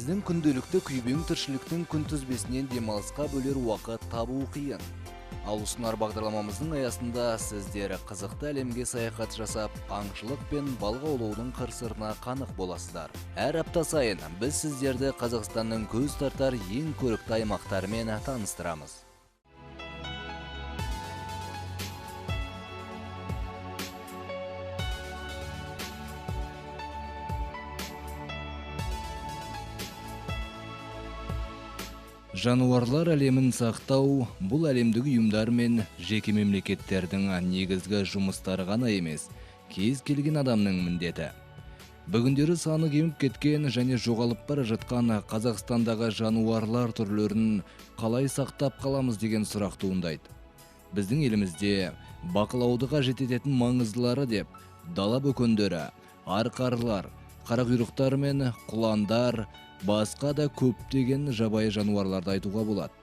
Біздің күнделікті күйбең тіршіліктің күнтізбесінен демалысқа бөлер уақыт табу қиын. Ал ұсынар бағдарламамыздың аясында сіздер қызықты әлемге саяхат жасап, аңшылық пен балық аулаудың қыр-сырына қанық боласыздар. Әр апта сайын біз сіздерді Қазақстанның көз тартар ең көрікті аймақтарымен таныстырамыз. Жануарлар әлемін сақтау бұл әлемдік ұйымдар мен жеке мемлекеттердің негізгі жұмыстары ғана емес, кез келген адамның міндеті. Бүгіндері саны кеміп кеткен және жоғалып бара жатқан Қазақстандағы жануарлар түрлерін қалай сақтап қаламыз деген сұрақ туындайды. Біздің елімізде бақылауды қажет ететін маңыздылары деп дала бөкендері, арқарлар, қарақұйрықтар мен құландар, басқа да көптеген жабайы жануарларды айтуға болады.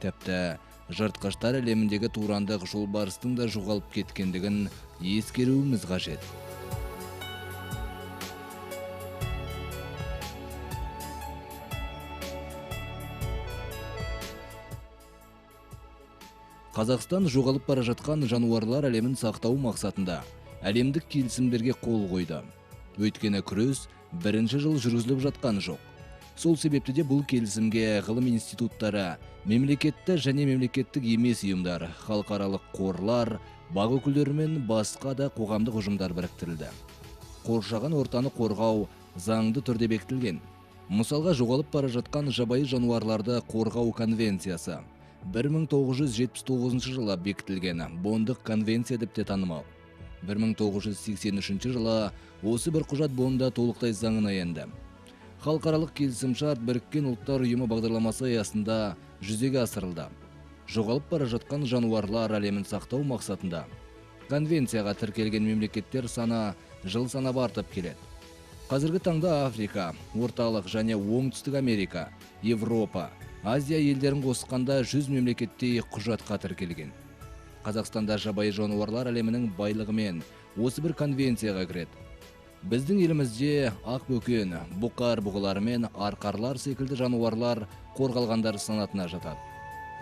Тіпті жыртқыштар әлеміндегі турандық жолбарыстың да жоғалып кеткендігін ескеруіміз қажет. Қазақстан жоғалып бара жатқан жануарлар әлемін сақтау мақсатында әлемдік келісімдерге қол қойды. Өйткені күрес бірінші жыл жүргізіліп жатқан жоқ. Сол себепті де бұл келісімге ғылым институттары, мемлекетті және мемлекеттік емес ұйымдар, халықаралық қорлар, бақ өкілдері мен басқа да қоғамдық ұжымдар біріктірілді. Қоршаған ортаны қорғау заңды түрде бекітілген. Мысалға, жоғалып бара жатқан жабайы жануарларды қорғау конвенциясы 1979 жылы бекітілген Бондық конвенция деп те танымал. 1983 жылы осы бір құжат Бонда толықтай заңына енді. Халықаралық келісімшарт Біріккен Ұлттар Ұйымы бағдарламасы аясында жүзеге асырылды. Жоғалып бара жатқан жануарлар әлемін сақтау мақсатында конвенцияға тіркелген мемлекеттер саны жыл санап артып келеді. Қазіргі таңда Африка, Орталық және Оңтүстік Америка, Европа, Азия елдерін қосқанда 100 мемлекеттей құжатқа тіркелген. Қазақстанда жабайы жануарлар әлемінің байлығымен осы бір конвенцияға кіреді. Біздің елімізде ақбөкен, бұқар бұғылары мен арқарлар секілді жануарлар қорғалғандар санатына жатады.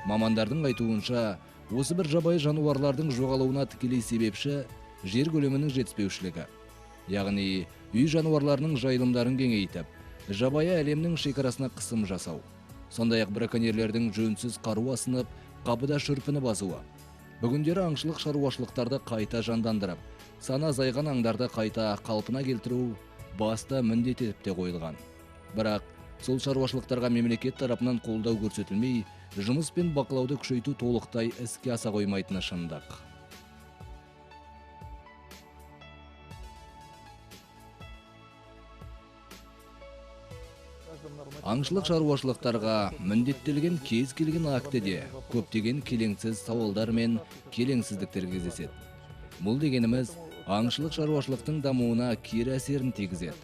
Мамандардың айтуынша, осы бір жабайы жануарлардың жоғалуына тікелей себепші жер көлемінің жетіспеушілігі. Яғни, үй жануарларының жайылымдарын кеңейтіп, жабайы әлемнің шекарасына қысым жасау. Сондай-ақ браконьерлердің жөнсіз қару асынып, қапыда шүрпіні басуы. Бүгіндері аңшылық шаруашылықтарды қайта жандандырып, саны азайған аңдарды қайта қалпына келтіру басты міндет етіп те қойылған. Бірақ сол шаруашылықтарға мемлекет тарапынан қолдау көрсетілмей, жұмыс пен бақылауды күшейту толықтай іске аса қоймайтыны шындық. Аңшылық шаруашылықтарға міндеттелген кез келген актіде көптеген келеңсіз сауалдар мен келеңсіздіктер кездеседі. Бұл дегеніміз аңшылық шаруашылықтың дамуына кері әсерін тигізеді.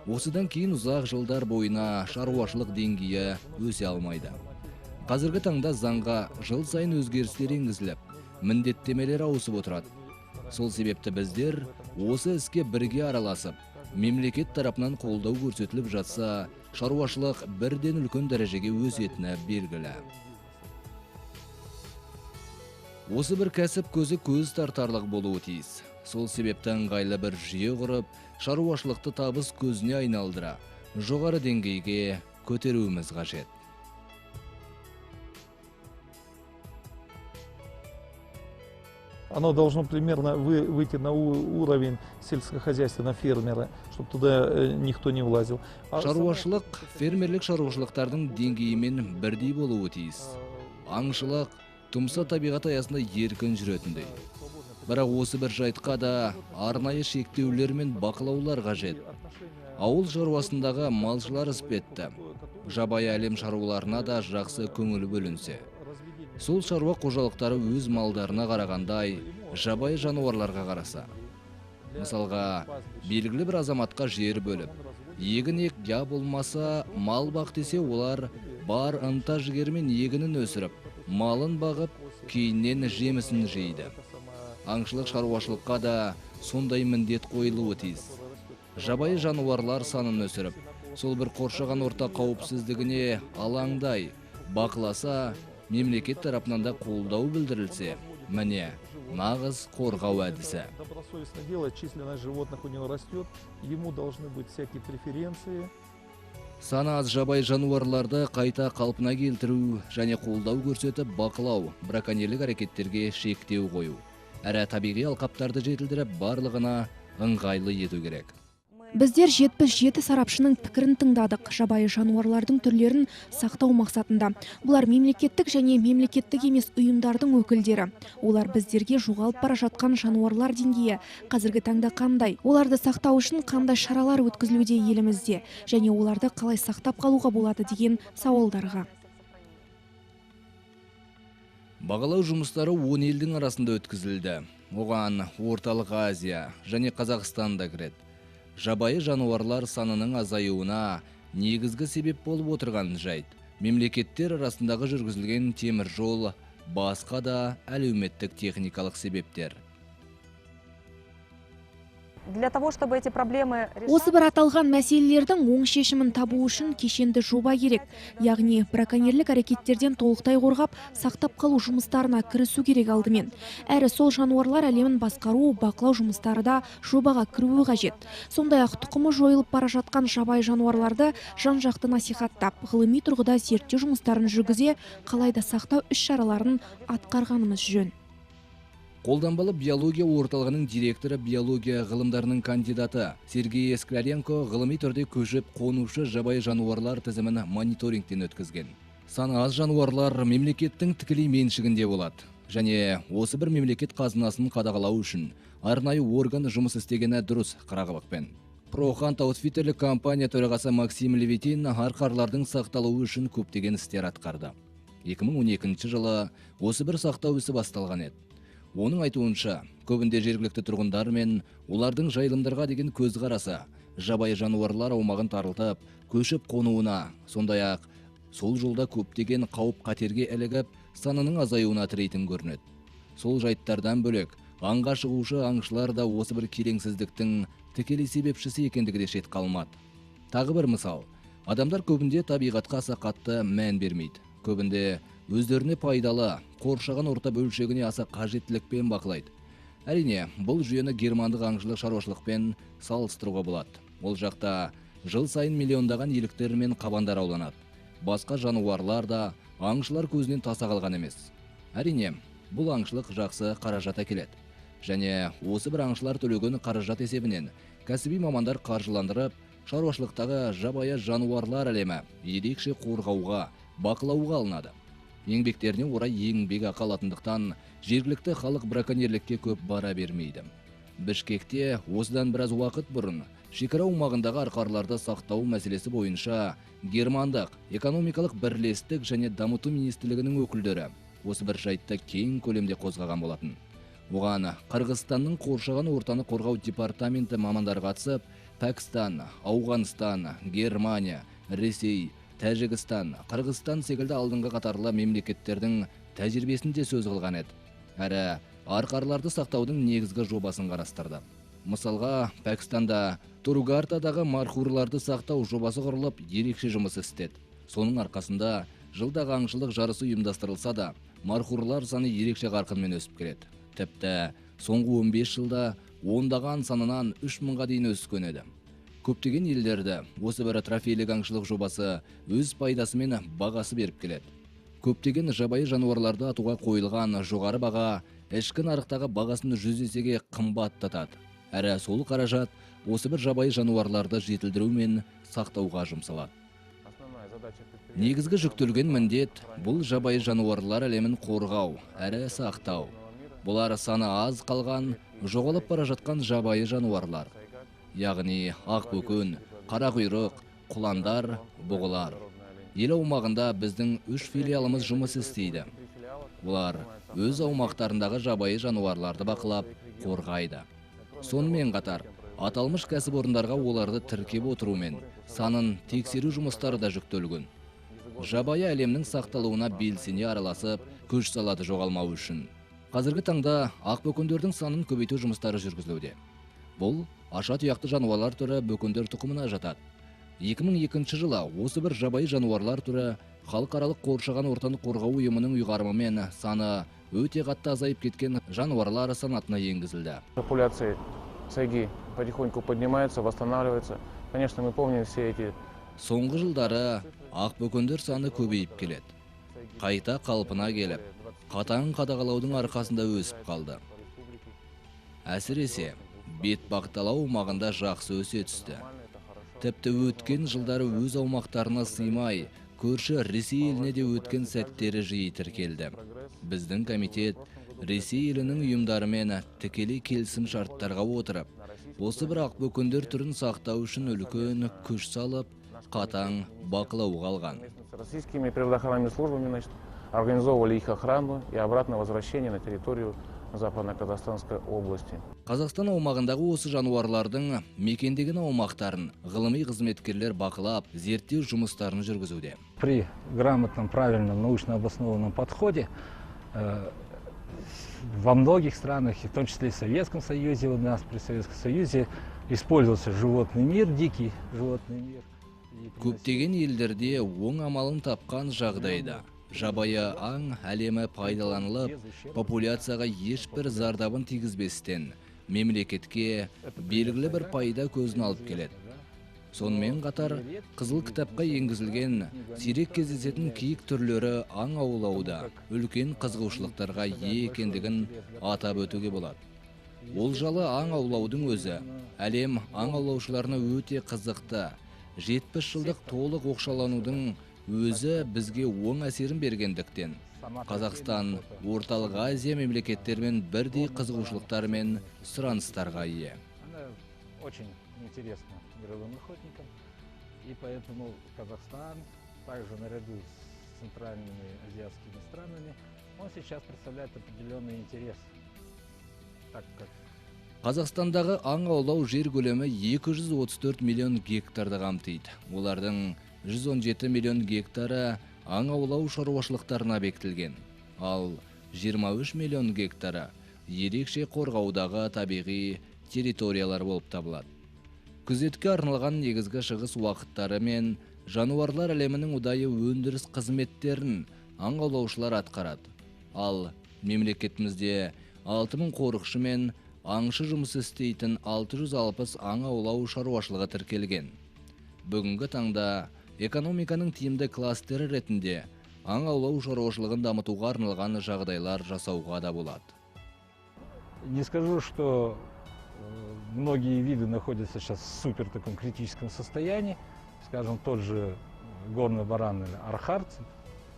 Осыдан кейін ұзақ жылдар бойына шаруашылық деңгейі өсе алмайды. Қазіргі таңда заңға жыл сайын өзгерістер енгізіліп, міндеттемелер ауысып отырады. Сол себепті біздер осы іске бірге араласып, мемлекет тарапынан қолдау көрсетіліп жатса, шаруашылық бірден үлкен дәрежеге өсетіні белгілі. Осы бір кәсіп көзі көз тартарлық болуы тиіс. Сол себепті ыңғайлы бір жүйе құрып, шаруашылықты табыс көзіне айналдыра, жоғары деңгейге көтеруіміз қажет. Оно должно примерно выйти на уровень сельскохозяйственного фермера, чтобы туда никто не влазил. Шаруашылық фермерлік шаруашылықтардың деңгейімен бірдей болуы тиіс. Аңшылық тұмса табиғат аясында еркін жүретіндей. Бірақ осы бір жайтқа да арнайы шектеулер мен бақылаулар қажет. Ауыл шаруасындағы малшылар іспетті. Жабайы әлем шаруаларына да жақсы көңіл бөлінсе. Сол шаруа қожалықтары өз малдарына қарағандай жабайы жануарларға қараса. Мысалға, белгілі бір азаматқа жер бөліп, егін ек я болмаса мал бақ десе, олар бар ынта жігермен егінін өсіріп, малын бағып, кейіннен жемісін жейді. Аңшылық шаруашылыққа да сондай міндет қойылуы тиіс. Жабайы жануарлар санын өсіріп, Сол бір қоршаған орта қауіпсіздігіне алаңдай, бақыласа, мемлекет тарапынан да қолдау білдірілсе, міне, нағыз қорғау әдісі. Добросовестно делает, численность животных у него растет, ему должны быть всякие преференции. Саны аз жабайы жануарларды қайта қалпына келтіру және қолдау көрсетіп бақылау, браконьерлік әрекеттерге шектеу қою. Әрі табиғи алқаптарды жетілдіріп, барлығына ыңғайлы ету керек. Біздер 77 сарапшының пікірін тыңдадық жабайы жануарлардың түрлерін сақтау мақсатында. Бұлар мемлекеттік және мемлекеттік емес ұйымдардың өкілдері. Олар біздерге жоғалып бара жатқан жануарлар деңгейі қазіргі таңда қандай, оларды сақтау үшін қандай шаралар өткізілуде елімізде және оларды қалай сақтап қалуға болады деген сауалдарға. Бағалау жұмыстары 10 елдің арасында өткізілді. Оған Орталық Азия және Қазақстан да кіреді. Жабайы жануарлар санының азаюына негізгі себеп болып отырған жайт мемлекеттер арасындағы жүргізілген темір жол, басқа да әлеуметтік техникалық себептер. Для того, чтобы эти проблемы решать... Осы бір аталған мәселелердің оң шешімін табу үшін кешенді жоба керек. Яғни браконьерлік әрекеттерден толықтай қорғап, сақтап қалу жұмыстарына кірісу керек алдымен. Әрі сол жануарлар әлемін басқару, бақылау жұмыстары да жобаға кіруі қажет. Сондай-ақ тұқымы жойылып бара жатқан жабайы жануарларды жан-жақты насихаттап, ғылыми тұрғыда зерттеу жұмыстарын жүргізе, қалайда сақтау іс-шараларын атқарғанымыз жөн. Қолданбалы биология орталығының директоры, биология ғылымдарының кандидаты Сергей Скляренко ғылыми түрде көшіп қонушы жабайы жануарлар тізімін мониторингтен өткізген. Саны аз жануарлар мемлекеттің тікелей меншігінде болады. Және осы бір мемлекет қазынасын қадағалау үшін арнайы орган жұмыс істегені дұрыс қырағылықпен. Прохант аутфитерлік компания төрағасы Максим Левитин арқарлардың сақталуы үшін көптеген істер атқарды. 2012 жылы осы бір сақтау ісі басталған еді. Оның айтуынша, көбінде жергілікті тұрғындар мен олардың жайылымдарға деген көзқарасы жабайы жануарлар аумағын тарылтып, көшіп қонуына, сондай-ақ сол жолда көптеген қауіп қатерге ілігіп, санының азаюына тірейтін көрінеді. Сол жайттардан бөлек, аңға шығушы аңшылар да осы бір келеңсіздіктің тікелей себепшісі екендігі де шет қалмады. Тағы бір мысал, адамдар көбінде табиғатқа аса қатты мән бермейді. Көбінде өздеріне пайдалы, қоршаған орта бөлшегіне аса қажеттілікпен бақылайды. Әрине, бұл жүйені германдық аңшылық шаруашылықпен салыстыруға болады. Ол жақта жыл сайын миллиондаған еліктер мен қабандар ауланады. Басқа жануарлар да аңшылар көзінен таса қалған емес. Әрине, бұл аңшылық жақсы қаражат әкеледі. Және осы бір аңшылар төлеген қаражат есебінен кәсіби мамандар қаржыландырып, шаруашылықтағы жабайы жануарлар әлемі ерекше қорғауға, бақылауға алынады. Еңбектеріне орай еңбек ақы алатындықтан жергілікті халық браконьерлікке көп бара бермейді. Бішкекте осыдан біраз уақыт бұрын шекара аумағындағы арқарларды сақтау мәселесі бойынша германдық экономикалық бірлестік және дамыту министрлігінің өкілдері осы бір жайтты кең көлемде қозғаған болатын. Оған Қырғызстанның қоршаған ортаны қорғау департаменті мамандары қатысып, Пәкістан, Ауғанстан, Германия, Ресей, Тәжікстан, Қырғызстан секілді алдыңғы қатарлы мемлекеттердің тәжірибесін де сөз қылған еді. Әрі арқарларды сақтаудың негізгі жобасын қарастырды. Мысалға, Пәкістанда Тургартадағы мархурларды сақтау жобасы құрылып, ерекше жұмыс істеді. Соның арқасында жылдағы аңшылық жарысы ұйымдастырылса да, мархурлар саны ерекше қарқынмен өсіп келеді. Тіпті соңғы 15 жылда ондаған санынан 3000-ға дейін өскен еді. Көптеген елдерді осы бір трофейлік аңшылық жобасы өз пайдасымен бағасы беріп келеді. Көптеген жабайы жануарларды атуға қойылған жоғары баға ішкі нарықтағы бағасын 100 есеге қымбаттатады. Әрі сол қаражат осы бір жабайы жануарларды жетілдіру мен сақтауға жұмсалады. Негізгі жүктелген міндет бұл жабайы жануарлар әлемін қорғау, әрі сақтау. Бұлар саны аз қалған, жоғалып бара жатқан жабайы жануарлар. Яғни ақбөкен, қарақұйрық, құландар, бұғылар. Ел аумағында біздің 3 филиалымыз жұмыс істейді. Олар өз аумақтарындағы жабайы жануарларды бақылап, қорғайды. Сонымен қатар, аталмыш кәсіпорындарға оларды тіркеп отырумен санын тексеру жұмыстары да жүктелген. Жабайы әлемнің сақталуына белсене араласып, күш салады жоғалмау үшін. Қазіргі таңда ақбөкендердің санын көбейту жұмыстары жүргізілуде. Бұл аша тұяқты жануарлар түрі бөкендер тұқымына жатады. 2002 жылы осы бір жабайы жануарлар түрі халықаралық қоршаған ортаны қорғау ұйымының ұйғарымымен саны өте қатты азайып кеткен жануарлар санатына енгізілді. Популяция сайги потихоньку поднимается, восстанавливается. Конечно, мы помним все эти. Соңғы жылдары ақбөкендер саны көбейіп келеді. Қайта қалпына келіп, қатаң қадағалаудың арқасында өсіп қалды. Әсіресе, Бетпақдала аумағында жақсы өсе түсті. Тіпті өткен жылдары өз аумақтарына сыймай, көрші Ресей еліне де өткен сәттері жиі тіркелді. Біздің комитет Ресей елінің ұйымдарымен тікелей келісім шарттарға отырып, осы бір ақбөкендер түрін сақтау үшін үлкен күш салып, қатаң бақылауға алған. С российскими природоохранными службами, значит, организовывали их охрану и обратное возвращение на территорию Западно-Казахстанской области. Қазақстан аумағындағы осы жануарлардың мекендеген аумақтарын ғылыми қызметкерлер бақылап, зерттеу жұмыстарын жүргізуде. При грамотном, правильном, научно обоснованном подходе во многих странах, и в том числе и в Советском Союзе, у нас при Советском Союзе использовался животный мир, дикий животный мир. И Көптеген елдерде оң амалын тапқан жағдайда жабайы аң әлемі пайдаланылып, популяцияға ешбір зардабын тигізбестен мемлекетке белгілі бір пайда көзін алып келеді. Сонымен қатар қызыл кітапқа енгізілген сирек кездесетін киік түрлері аң аулауда үлкен қызығушылықтарға ие екендігін атап өтуге болады. Олжалы аң аулаудың өзі әлем аң аулаушыларына өте қызықты. 70 жылдық толық оқшаланудың өзі бізге оң әсерін бергендіктен, Қазақстан Орталық Азия мемлекеттерімен бірдей қызығушылықтар мен сұраныстарға ие. Она очень интересна мировым охотникам, и поэтому Казахстан, также наряду с центральными азиатскими странами, он сейчас представляет определенный интерес, так как Қазақстандағы аң аулау жер көлемі 234 миллион гектарды қамтиды. Олардың 117 миллион гектары аң аулау шаруашылықтарына бекітілген. Ал 23 миллион гектары ерекше қорғаудағы табиғи территориялар болып табылады. Күзетке арналған негізгі шығыс уақыттары мен жануарлар әлемінің ұдайы өндіріс қызметтерін аң аулаушылар атқарады. Ал мемлекетімізде 6000 қорықшы мен аңшы жұмыс істейтін 660 аң аулау шаруашылығы тіркелген. Бүгінгі таңда экономиканың тиімді кластері ретінде аң аулау шаруашылығын дамытуға арналған жағдайлар жасауға да болады. Не скажу, что многие виды находятся сейчас в супер таком критическом состоянии. Скажем, тот же горный баран или архар,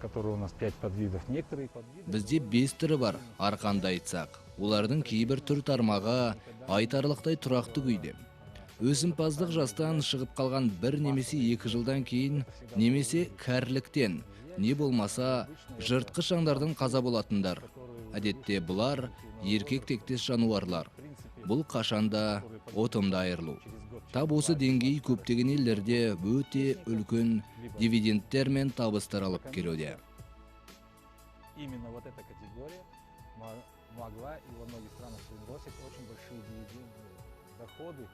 который у нас пять подвидов, некоторые подвиды. Бізде бес түрі бар, арқанды айтсақ. Олардың кейбір түр тармағы айтарлықтай тұрақты күйде. Өсімпаздық жастан шығып қалған 1 немесе 2 жылдан кейін немесе кәріліктен, не болмаса жыртқыш аңдардан қаза болатындар. Әдетте бұлар еркек тектес жануарлар. Бұл қашанда ұтымды айырылу. Тап осы деңгей көптеген елдерде өте үлкен дивидендтер мен табыстар алып келуде. Именно вот эта категория могла и во многих странах приносит очень большие дивиденды, доходы.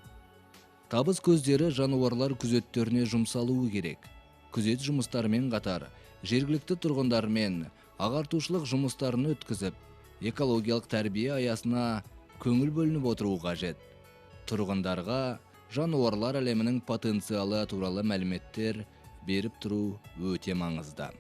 Табыс көздері жануарлар күзеттеріне жұмсалуы керек. Күзет жұмыстарымен қатар жергілікті тұрғындармен ағартушылық жұмыстарын өткізіп, экологиялық тәрбие аясына көңіл бөлініп отыру қажет. Тұрғындарға жануарлар әлемінің потенциалы туралы мәліметтер беріп тұру өте маңызды.